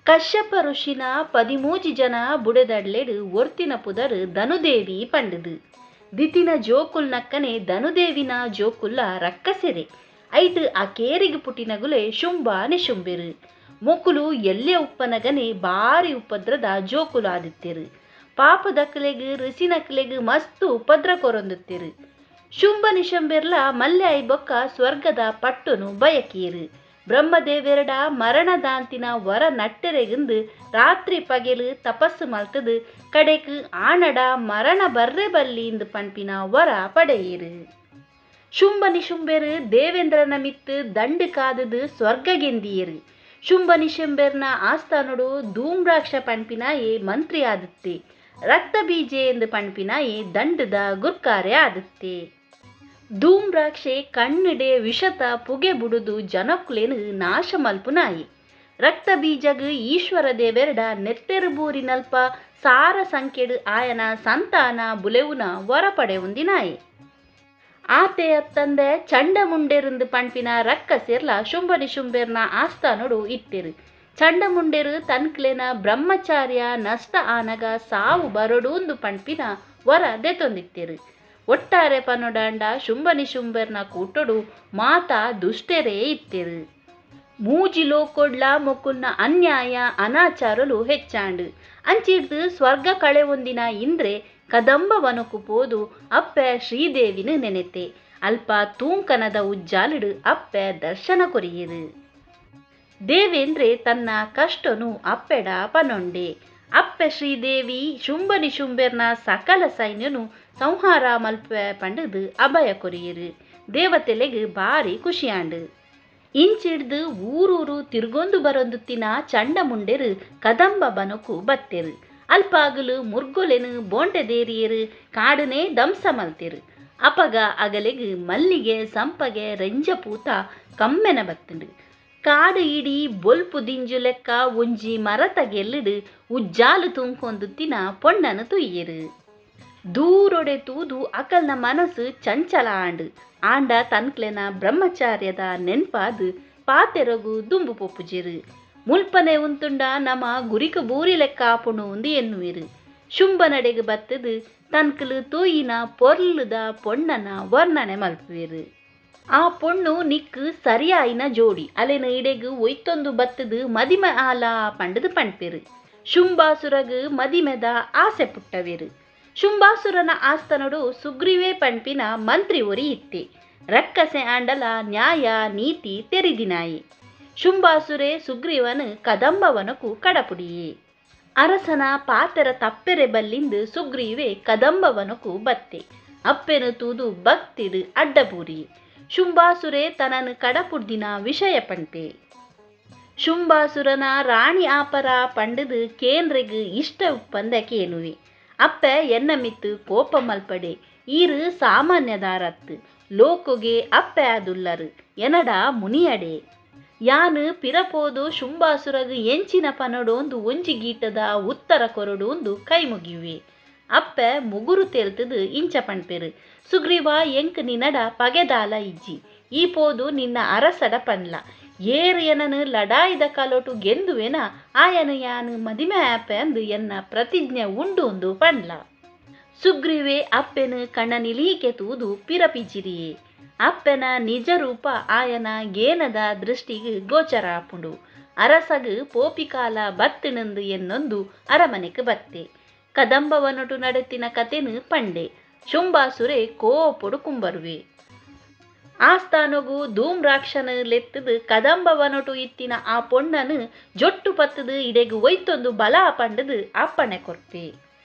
Kashyapa ಋಷಿನ ಪದಿಮೂಜಿ ಜನ ಬುಡೆದಡ್ಲೆಡ್ ಒರ್ತಿನ ಪುದರ್ ಧನುದೇವಿ ಪಂಡುದು. ದಿತಿನ ಜೋಕುಲ್ನಕ್ಕನೆ ಧನುದೇವಿನ ಜೋಕುಲ್ಲ ರಕ್ಕಸೆರೆ. ಐಟ್ ಅಕೇರಿಗ್ ಪುಟಿನಗುಲೆ ಶುಂಭ ನಿಶುಂಬೆರು. ಮೊಕುಲು ಎಲ್ಯ ಉಪ್ಪನಗನೆ ಬಾರಿ ಉಪದ್ರದ ಜೋಕುಲು ಆದಿತ್ತೆರು. ಪಾಪದಕ್ಲೆಗ್ ಋಷಿನಕ್ಲೆಗ್ ಮಸ್ತ್ ಉಪದ್ರ ಕೊರೊಂದಿತ್ತೆರು. ಶುಂಭ ನಿಶುಂಬೆರ್ಲ ಮಲ್ಲೆ ಆಯಿ ಬೊಕ್ಕ ಸ್ವರ್ಗದ ಪಟ್ಟೊನು ಬಯಕಿಯೆರು. ಬ್ರಹ್ಮದೇವೆರಡ ಮರಣದಾಂತಿನ ವರ ನಟ್ಟೆರೆಗಿಂದು ರಾತ್ರಿ ಪಗೆಲು ತಪಸ್ಸು ಮಲ್ತದು ಕಡೆಕ್ ಆಣಡ ಮರಣ ಬರ್ರೆ ಬಲ್ಲಿ ಇಂದು ಪನ್ಪಿನ ವರ ಪಡೆಯೆರು. ಶುಂಭ ನಿಶುಂಬೆರು ದೇವೇಂದ್ರನ ಮಿತ್ತು ದಂಡು ಕಾದುದು ಸ್ವರ್ಗ ಗೆಂದಿಯೆರು. ಶುಂಭ ನಿಶುಂಬೆರ್ನ ಆಸ್ಥಾನೊಡು ಧೂಮ್ರಾಕ್ಷ ಪನ್ಪಿನಾಯೆ ಮಂತ್ರಿ ಆದಿತ್ತೆ. ರಕ್ತ ಬೀಜೆ ಎಂದು ಪನ್ಪಿನಾಯೆ ದಂಡದ ಗುರ್ಕಾರೆ ಆದಿತ್ತೆ. ಧೂಮ್ರಾಕ್ಷೆ ಕಣ್ಣುಡೆ ವಿಷತ ಪುಗೆ ಬುಡುದು ಜನಕ್ಕುಲೆನ್ ನಾಶ ಮಲ್ಪುನಾಯಿ. ರಕ್ತ ಬೀಜಗ್ ಈಶ್ವರ ದೇವೆರಡ ನೆತ್ತೆರು ಬೂರಿನಲ್ಪ ಸಾರ ಸಂಖ್ಯೆಡ್ ಆಯನ ಸಂತಾನ ಬುಲೆವುನ ವರ ಪಡೆವುಂದಿನಾಯಿ. ಆತೆ ಅತ್ತಂದೆ ಚಂಡಮುಂಡೆರಿಂದು ಪನ್ಪಿನ ರಕ್ಕಸೆರ್ಲ ಶುಂಭ ನಿಶುಂಬೆರ್ನ ಆಸ್ಥಾನೊಡು ಇತ್ತೆರು. ಚಂಡಮುಂಡೆರು ತನ್ಕ್ಲೆನ ಬ್ರಹ್ಮಚಾರ್ಯ ನಷ್ಟ ಆನಗ ಸಾವು ಬರೊಡೂಂದು ಪನ್ಪಿನ ವರ ದೆತೊಂದಿತ್ತೆರು. ಒಟ್ಟಾರೆ ಪನೊಡಾಂಡ ಶುಂಭ ನಿಶುಂಬೆರ್ನ ಕೂಟೊಡು ಮಾತಾ ದುಷ್ಟೆರೇ ಇತ್ತೆರು. ಮೂಜಿ ಲೋಕೊಡ್ಲ ಮೊಕುಲ್ನ ಅನ್ಯಾಯ ಅನಾಚಾರಲು ಹೆಚ್ಚಾಂಡು. ಅಂಚಿಡ್ದು ಸ್ವರ್ಗ ಕಳೆವೊಂದಿನ ಇಂದ್ರೆ ಕದಂಬ ವನೊಕು ಪೋದು ಅಪ್ಪೆ ಶ್ರೀದೇವಿನ ನೆನೆತೆ. ಅಲ್ಪ ತೂಂಕನದ ಉಜ್ಜಾಲುಡು ಅಪ್ಪೆ ದರ್ಶನ ಕೊರಿಯೆರು. ದೇವೇಂದ್ರೆ ತನ್ನ ಕಷ್ಟನು ಅಪ್ಪೆಡ ಪನೊಂಡೆ. ಅಪ್ಪೆ ಶ್ರೀದೇವಿ ಶುಂಭ ನಿಶುಂಬೆರ್ನ ಸಕಲ ಸೈನ್ಯನು ಸಂಹಾರ ಮಲ್ಪೆ ಪಂಡುದು ಅಭಯ ಕೊರಿಯೆರು. ದೇವತೆಲೆಗ್ ಬಾರಿ ಖುಷಿಯಾಂಡು. ಇಂಚಿಡ್ದು ಊರೂರು ತಿರ್ಗೊಂದು ಬರೊಂದುತ್ತಿನ ಚಂಡಮುಂಡೆರು ಕದಂಬ ಬನೊಕು ಬತ್ತೆರು. ಅಲ್ಪಾಗಲು ಮುರ್ಗೊಲೆನು ಬೋಂಟೆ ದೇರಿಯೆರು, ಕಾಡನೆ ದಂಸ ಮಲ್ತೆರು. ಅಪಗ ಅಗಲೆಗ್ ಮಲ್ಲಿಗೆ ಸಂಪಗೆ ರೆಂಜಪೂತ ಕಮ್ಮೆನ ಬತ್ತುಂಡು. ಕಾಡು ಇಡೀ ಬೊಲ್ಪು ದಿಂಜು ಲೆಕ್ಕ ಒಂಜಿ ಮರತ ಗೆಲ್ಲುಡು ಉಜ್ಜಾಲು ತುಂಕೊಂದುತ್ತಿನ ಪೊಣ್ಣನು ತುಯ್ಯೆರು. ದೂರೊಡೆ ತೂದು ಅಕಲ್ನ ಮನಸ್ಸು ಚಂಚಲ ಆಂಡು. ಆಂಡ ತನ್ಕ್ಲೆನ ಬ್ರಹ್ಮಚಾರ್ಯದ ನೆನ್ಪಾದು ಪಾತೆರಗು ದುಂಬು ಪೊಪ್ಪುಜೆರು. ಮುಲ್ಪನೆ ಉಂತುಂಡ ನಮ ಗುರಿಕು ಬೂರಿ ಲೆಕ್ಕ ಆಪುಣು ಉಂದು ಎನ್ನುವೆರು. ಶುಂಭನಡೆಗ್ ಬತ್ತದು ತನ್ಕಲು ತೂಯಿನ ಪೊರ್ಲುದ ಪೊಣ್ಣನ ವರ್ಣನೆ ಮಲ್ಪುವೆರು. ಆ ಪೊಣ್ಣು ನಿಕ್ಕು ಸರಿಯಾಯಿನ ಜೋಡಿ, ಅಲೆನ ಇಡೆಗ್ ಒಯ್ತೊಂದು ಬತ್ತದು ಮದಿಮೆ ಆಲ ಪಂಡುದು ಪಣ್ಪೆರು. ಶುಂಭಾಸುರಗ್ ಮದಿಮೆದ ಆಸೆ ಪುಟ್ಟವೆರು. ಶುಂಭಾಸುರನ ಆಸ್ಥಾನೊಡು ಸುಗ್ರೀವೆ ಪಣ್ಪಿನ ಮಂತ್ರಿ ಒರಿ ಇತ್ತೆ. ರಕ್ಕಸೆ ಆಂಡಲ ನ್ಯಾಯ ನೀತಿ ತೆರಿದಿನಾಯಿ. ಶುಂಭಾಸುರೆ ಸುಗ್ರೀವನು ಕದಂಬವನಕು ಕಡಪುಡಿಯೆ. ಅರಸನ ಪಾತೆರ ತಪ್ಪೆರೆ ಬಲ್ಲಿಂದು ಸುಗ್ರೀವೆ ಕದಂಬವನಕು ಬತ್ತೆ. ಅಪ್ಪೆನು ತೂದು ಭಕ್ತಿಡು ಅಡ್ಡಬೂರಿ. ಶುಂಭಾಸುರೆ ತನನು ಕಡಪುಡ್ದಿನ ವಿಷಯ ಪಣ್ಪೆ. ಶುಂಭಾಸುರನ ರಾಣಿ ಆಪರ ಪಂಡುದು ಕೇಂದ್ರೆಗ್ ಇಷ್ಟ ಉಪ್ಪಂದ ಕೇನುವೆ. ಅಪ್ಪೆ ಎನ್ನ ಮಿತ್ತು ಕೋಪ ಮಲ್ಪಡೆ, ಈರು ಸಾಮಾನ್ಯದಾರತ್ತು, ಲೋಕೊಗೆ ಅಪ್ಪೆ ಆದುಲ್ಲರು, ಎನಡ ಮುನಿಯಡೆ. ಯಾನು ಪಿರಪೋದು ಶುಂಭಾಸುರಗು ಎಂಚಿನ ಪನಡೋಂದು ಒಂಜಿ ಗೀಟದ ಉತ್ತರ ಕೊರಡೋಂದು ಕೈ ಮುಗಿಯುವೆ. ಅಪ್ಪೆ ಮುಗುರು ತೇಲ್ತದು ಇಂಚ ಪಣ್ಪೆರು. ಸುಗ್ರೀವ ಎಂಕ್ ನಿನ್ನಡ ಪಗೆದಾಲ ಇಜ್ಜಿ, ಈ ಪೋದು ನಿನ್ನ ಅರಸಡ ಪನ್ಲ, ಏರು ಎನನು ಲಡಾಯಿದ ಕಲೋಟು ಗೆಂದುವೆನ ಆಯನು ಯಾನು ಮದಿಮೆ ಆಪೆ ಅಂದು ಎನ್ನ ಪ್ರತಿಜ್ಞೆ ಉಂಡು ಉಂದು ಪನ್ಲ. ಸುಗ್ರೀವೆ ಅಪ್ಪೆನು ಕಣ್ಣನಿಲೀಕೆ ತೂದು ಪಿರಪಿಜಿರಿಯೆ. ಅಪ್ಪೆನ ನಿಜ ರೂಪ ಆಯನ ಗೇನದ ದೃಷ್ಟಿಗೆ ಗೋಚರ ಆಪುಂಡು. ಅರಸಗು ಪೋಪಿಕಾಲ ಬತ್ತಿನಂದು ಎನ್ನೊಂದು ಅರಮನೆಗೆ ಬತ್ತೆ. ಕದಂಬವನೊಟು ನಡೆತಿನ ಕತೆನು ಪಂಡೆ. ಶುಂಭಾಸುರೆ ಕೋಪೊಡು ಕುಂಬರುವೆ. ಆಸ್ಥಾನಗು ಧೂಮ್ರಾಕ್ಷನು ಲೆತ್ತದು ಕದಂಬವನೊಟು ಇತ್ತಿನ ಆ ಪೊಣ್ಣನು ಜೊಟ್ಟು ಪತ್ತದು ಇಡೆಗು ಒಯ್ತೊಂದು ಬಲ ಪಂಡದು ಅಪ್ಪಣೆ ಕೊರ್ಪೆ.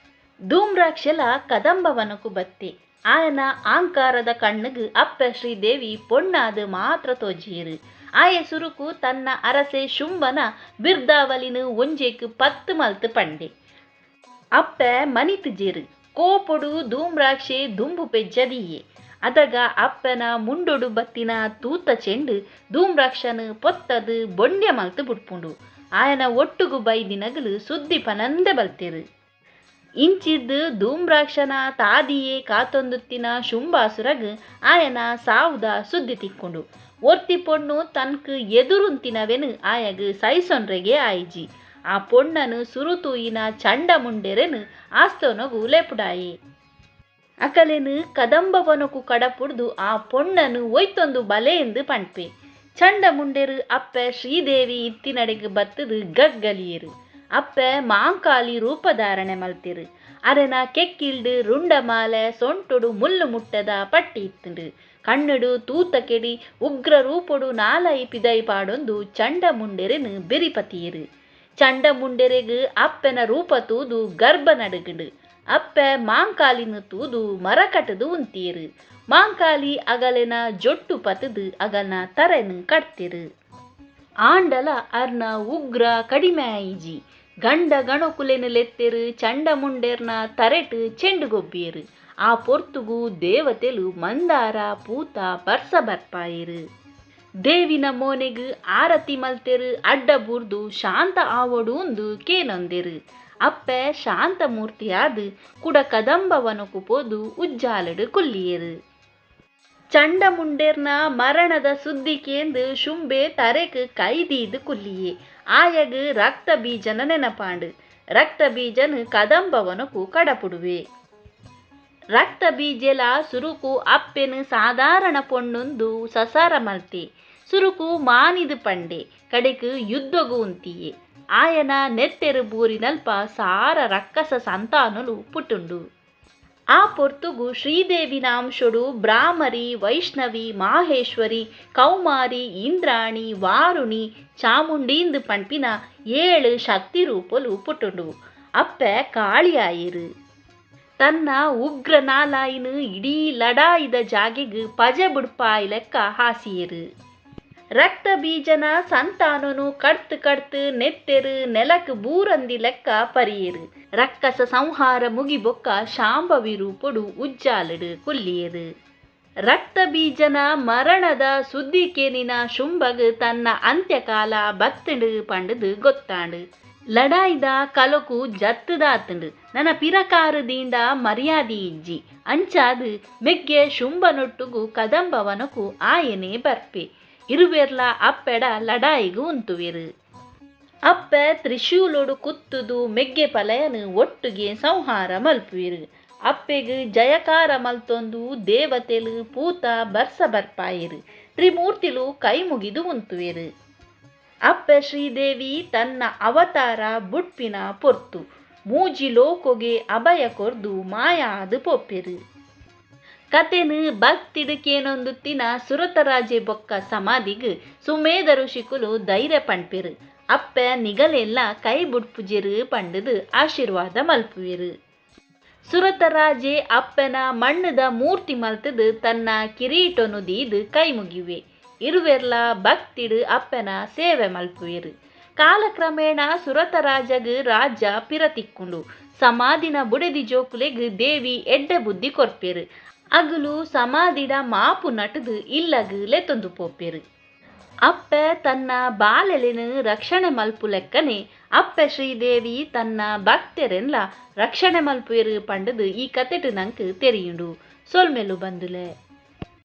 ಧೂಮ್ರಾಕ್ಷಲ ಕದಂಬವನಕು ಬತ್ತೆ. ಆಯನ ಆಂಕಾರದ ಕಣ್ಣುಗು ಅಪ್ಪೆ ಶ್ರೀದೇವಿ ಪೊಣ್ಣಾದು ಮಾತ್ರ ತೋಜಿಯರು. ಆಯ ಸುರುಕು ತನ್ನ ಅರಸೆ ಶುಂಭನ ಬಿರ್ದಾವಲಿನ ಒಂಜೇಕು 10 ಮಲ್ತು ಪಂಡೆ. ಅಪ್ಪೆ ಮನಿತುಜೆರು. ಕೋಪೊಡು ಧೂಮ್ರಾಕ್ಷೆ ದುಂಬು ಪೆಜ್ಜದಿಯೆ. ಅದಗ ಅಪ್ಪನ ಮುಂಡೊಡು ಬತ್ತಿನ ತೂತ ಚೆಂಡು ಧೂಮ್ರಾಕ್ಷನು ಪೊತ್ತದು ಬೊಂಡ್ಯ ಮಲ್ತು ಬುಡ್ಪುಂಡು. ಆಯನ ಒಟ್ಟುಗು ಬೈದಿನಗಲು ಸುದ್ದಿ ಪನಂದೆ ಬಲ್ತೆರು. ಇಂಚಿಡ್ದು ಧೂಮ್ರಾಕ್ಷನ ತಾದಿಯೇ ಕಾತೊಂದುತ್ತಿನ ಶುಂಭಾಸುರಗ್ ಆಯನ ಸಾವುದ ಸುದ್ದಿ ತಿಕ್ಕೊಂಡು. ಒರ್ತಿ ಪೊಣ್ಣು ತನ್ಕು ಎದುರುಂತಿನವೆನು ಆಯಗ್ ಸೈಸೊನ್ರೆಗೆ ಆಯಿಜಿ. ಆ ಪೊಣ್ಣನು ಸುರು ತೂಯಿನ ಚಂಡಮುಂಡೆರೆನ್ ಆಸ್ತನೊಗು ಲೆಪುಡಾಯೆ. ಅಕಲೆನ್ ಕದಂಬವನೊಕು ಕಡಪುಡ್ದು ಆ ಪೊಣ್ಣನ್ ಒಯ್ತೊಂದು ಬಲೆ ಇಂದ್ ಪಣ್ಪೆ. ಚಂಡಮುಂಡೆರ್ ಅಪ್ಪೆ ಶ್ರೀದೇವಿ ಇತ್ತಿನಡೆಗ್ ಬತ್ತುದು ಗಗ್ಗಲಿಯೆರ್. ಅಪ್ಪೆ ಮಾಂಕಾಲಿ ರೂಪಧಾರಣೆ ಮಲ್ತೆರ್. ಅರೆನ ಕೆಕ್ಕಿಲ್ಡ್ ರುಂಡಮಾಲೆ, ಸೊಂಟೊಡು ಮುಲ್ಲು ಮುಟ್ಟೆದ ಪಟ್ಟಿ ಇತ್ತ್ಂಡ್. ಕಣ್ಣುಡು ತೂತ ಕೆಡಿ, ಉಗ್ರ ರೂಪೊಡು ನಾಲಾಯಿ ಪಿದಾಯಿ ಪಾಡೊಂದು ಚಂಡಮುಂಡೆರೆನ್ ಬೆರಿಪತಿಯೆರ್. ಚಂಡಮುಂಡೆರೆಗ್ ಅಪ್ಪೆನ ರೂಪ ತೂದು ಗರ್ಭ ನಡುಗ್ಂಡ್. ಅಪ್ಪೆ ಮಾಂಕಾಲಿನ್ ತೂದು ಮರಕಟ್ದ್ ಉಂತಿಯೆರ್. ಮಾಂಕಾಲಿ ಅಗಲೆನ ಜೊಟ್ಟು ಪತ್ತ್ದ್ ಅಗಲ್ನ ತರೆನ್ ಕಡ್ತೆರ್. ಆಂಡಲ ಅರ್ನ ಉಗ್ರ ಕಡಿಮೆ ಆಯಿಜಿ. ಗಂಡ ಗಣೊಕುಲೆನ್ ಲೆತ್ತೆರ್ ಚಂಡಮುಂಡೆರ್ನ ತರೆಟ್ ಚೆಂಡ್ ಗೊಬ್ಬಿಯೆರ್. ಆ ಪೊರ್ತುಗು ದೇವತೆಲು ಮಂದಾರ ಪೂತ ಬರ್ಸ ಬರ್ಪಾಯೆರ್. ದೇವಿನ ಮೋನೆಗ್ ಆರತಿ ಮಲ್ತೆರ್ ಅಡ್ಡ ಬೂರ್ದು ಶಾಂತ ಆವೊಡೂಂದು ಕೇನೊಂದೆರ್. ಅಪ್ಪೆ ಶಾಂತ ಮೂರ್ತಿಯಾದ್ ಕುಡ ಕದಂಬ ವನೊಕು ಪೋದು ಉಜ್ಜಾಲುಡ್ ಕುಲ್ಲಿಯೆರ್. ಚಂಡಮುಂಡೆರ್ನ ಮರಣದ ಸುದ್ದಿ ಕೇಂದ್ ಶುಂಭೆ ತರೆಕ್ ಕೈ ದೀದ್ ಕುಲ್ಲಿಯೆ. ಆಯಗ್ ರಕ್ತಬೀಜನ ನೆನಪಾಂಡ್. ರಕ್ತಬೀಜನ್ ಕದಂಬ ವನೊಕು ಕಡಪುಡುವೆ. ರಕ್ತಬೀಜೆಲ ಸುರುಕು ಅಪ್ಪೆನ್ ಸಾಧಾರಣ ಪೊಣ್ಣುಂದು ಸಸಾರ ಮಲ್ತೆ. ಸುರುಕು ಮಾನಿದ್ ಪಂಡೆ. ಕಡೆಕ್ ಯುದ್ಧೊಗು ಉಂತಿಯೆ. ಆಯನ ನೆತ್ತೆರ್ ಬೂರಿನಲ್ಪ ಸಾರ ರಕ್ಕಸ ಸಂತಾನೊಲು ಪುಟ್ಟುಂಡು. ಆ ಪೊರ್ತುಗು ಶ್ರೀದೇವಿನ ಅಂಶೊಡು ಭ್ರಾಮರಿ, ವೈಷ್ಣವಿ, ಮಾಹೇಶ್ವರಿ, ಕೌಮಾರಿ, ಇಂದ್ರಾಣಿ, ವಾರುಣಿ, ಚಾಮುಂಡೀಂದ್ ಪಣ್ಪಿನ ಏಳ್ ಶಕ್ತಿ ರೂಪೊಲು ಪುಟ್ಟುಂಡು. ಅಪ್ಪೆ ಕಾಳಿ ಆಯೆರ್. ತನ್ನ ಉಗ್ರ ನಾಲಾಯಿನ್ ಇಡೀ ಲಡಾಯಿದ ಜಾಗೆಗ್ ಪಜೆ ಬುಡ್ಪಾಯಿಲೆಕ್ಕ ಹಾಸಿಯೆರ್. ರಕ್ತಬೀಜನ ಸಂತಾನೊನು ಕಡ್ತ್ ಕಡ್ತ್ ನೆತ್ತೆರ್ ನೆಲಕ್ ಬೂರಂದಿ ಲೆಕ್ಕ ಪರಿಯೆರ್. ರಕ್ಕಸ ಸಂಹಾರ ಮುಗಿ ಬೊಕ್ಕ ಶಾಂಭವಿ ರೂಪೊಡು ಉಜ್ಜಾಲುಡ್ ಕುಲ್ಲಿಯೆರ್. ರಕ್ತಬೀಜನ ಮರಣದ ಸುದ್ದಿ ಕೇನಿನ ಶುಂಭಗ್ ತನ್ನ ಅಂತ್ಯಕಾಲ ಬತ್ತ್ಂಡ್ ಪಂಡುದ್ ಗೊತ್ತಾಂಡ್. ಲಡಾಯಿದ ಕಲೊಕು ಜತ್ತ್ದಾತ್ಂಡ್. ನನ ಪಿರಕಾರ್ ದೀಂಡ ಮರ್ಯಾದಿ ಇಜ್ಜಿ. ಅಂಚಾದ್ ಮೆಗ್ಯೆ ಶುಂಭನೊಟ್ಟುಗು ಕದಂಬವನೊಕು ಆಯೆನೆ ಬರ್ಪೆ. ಇರುವೆರ್ಲ ಅಪ್ಪೆಡ ಲಡಾಯಿಗ್ ಉಂತುವೆರ್. ಅಪ್ಪೆ ತ್ರಿಶೂಲೊಡು ಕುತ್ತುದು ಮೆಗ್ಗೆ ಪಲಯನ್ ಒಟ್ಟುಗೆ ಸಂಹಾರ ಮಲ್ಪುವೆರ್. ಅಪ್ಪೆಗ್ ಜಯಕಾರ ಮಲ್ತೊಂದು ದೇವತೆಲು ಪೂತ ಬರ್ಸ ಬರ್ಪಾಯೆರ್. ತ್ರಿಮೂರ್ತಿಲು ಕೈ ಮುಗಿದ್ ಉಂತುವೆರ್. ಅಪ್ಪೆ ಶ್ರೀದೇವಿ ತನ್ನ ಅವತಾರ ಬುಡ್ಪಿನ ಪೊರ್ತು. ಮೂಜಿ ಲೋಕೊಗೆ ಅಭಯ ಕೊರ್ದು ಮಾಯ ಆದ್ ಪೋಪೆರ್. ಕತೆನ್ ಭಕ್ತಿಡ್ ಕೇನೊಂದುತ್ತಿನ ಸುರತರಾಜೆ ಬೊಕ್ಕ ಸಮಾಧಿಗ್ ಸುಮೇಧ ಋಷಿಕುಲು ಧೈರ್ಯ ಪಣ್ಪೆರ್. ಅಪ್ಪೆ ನಿಗಲೆನ್ಲ ಕೈ ಬುಡ್ಪುಜೆರ್ ಪಂಡುದ್ ಆಶೀರ್ವಾದ ಮಲ್ಪುವೆರ್. ಸುರತರಾಜೆ ಅಪ್ಪೆನ ಮಣ್ಣುದ ಮೂರ್ತಿ ಮಲ್ತುದು ತನ್ನ ಕಿರೀಟೊನು ದೀದ್ ಕೈ ಮುಗಿಯುವೆ. ಇರುವೆರ್ಲ ಭಕ್ತಿಡ್ ಅಪ್ಪೆನ ಸೇವೆ ಮಲ್ಪುವೆರ್. ಕಾಲಕ್ರಮೇಣ ಸುರತರಾಜಗ್ ರಾಜ್ಯ ಪಿರ ತಿಕ್ಕುಂಡು. ಸಮಾಧಿನ ಬುಡೆದಿ ಜೋಕುಲೆಗ್ ದೇವಿ ಎಡ್ಡೆ ಬುದ್ಧಿ ಕೊರ್ಪೆರ್. ಅಗುಲು ಸಮಾಧಿಡ ಮಾಪು ನಟುದು ಇಲ್ಲಗ್ ಲೆತೊಂದು ಪೋಪೆರ್. ಅಪ್ಪೆ ತನ್ನ ಬಾಲೆಲೆನ್ ರಕ್ಷಣೆ ಮಲ್ಪುಲೆಕ್ಕನೆ ಅಪ್ಪೆ ಶ್ರೀದೇವಿ ತನ್ನ ಭಕ್ತೆರೆನ್ಲ ರಕ್ಷಣೆ ಮಲ್ಪುವೆರ್ ಪಂಡುದು ಈ ಕತೆಟ್ ನಂಕ್ ತೆರಿಯುಂಡು. ಸೊಲ್ಮೆಲು ಬಂಧುಲೆ.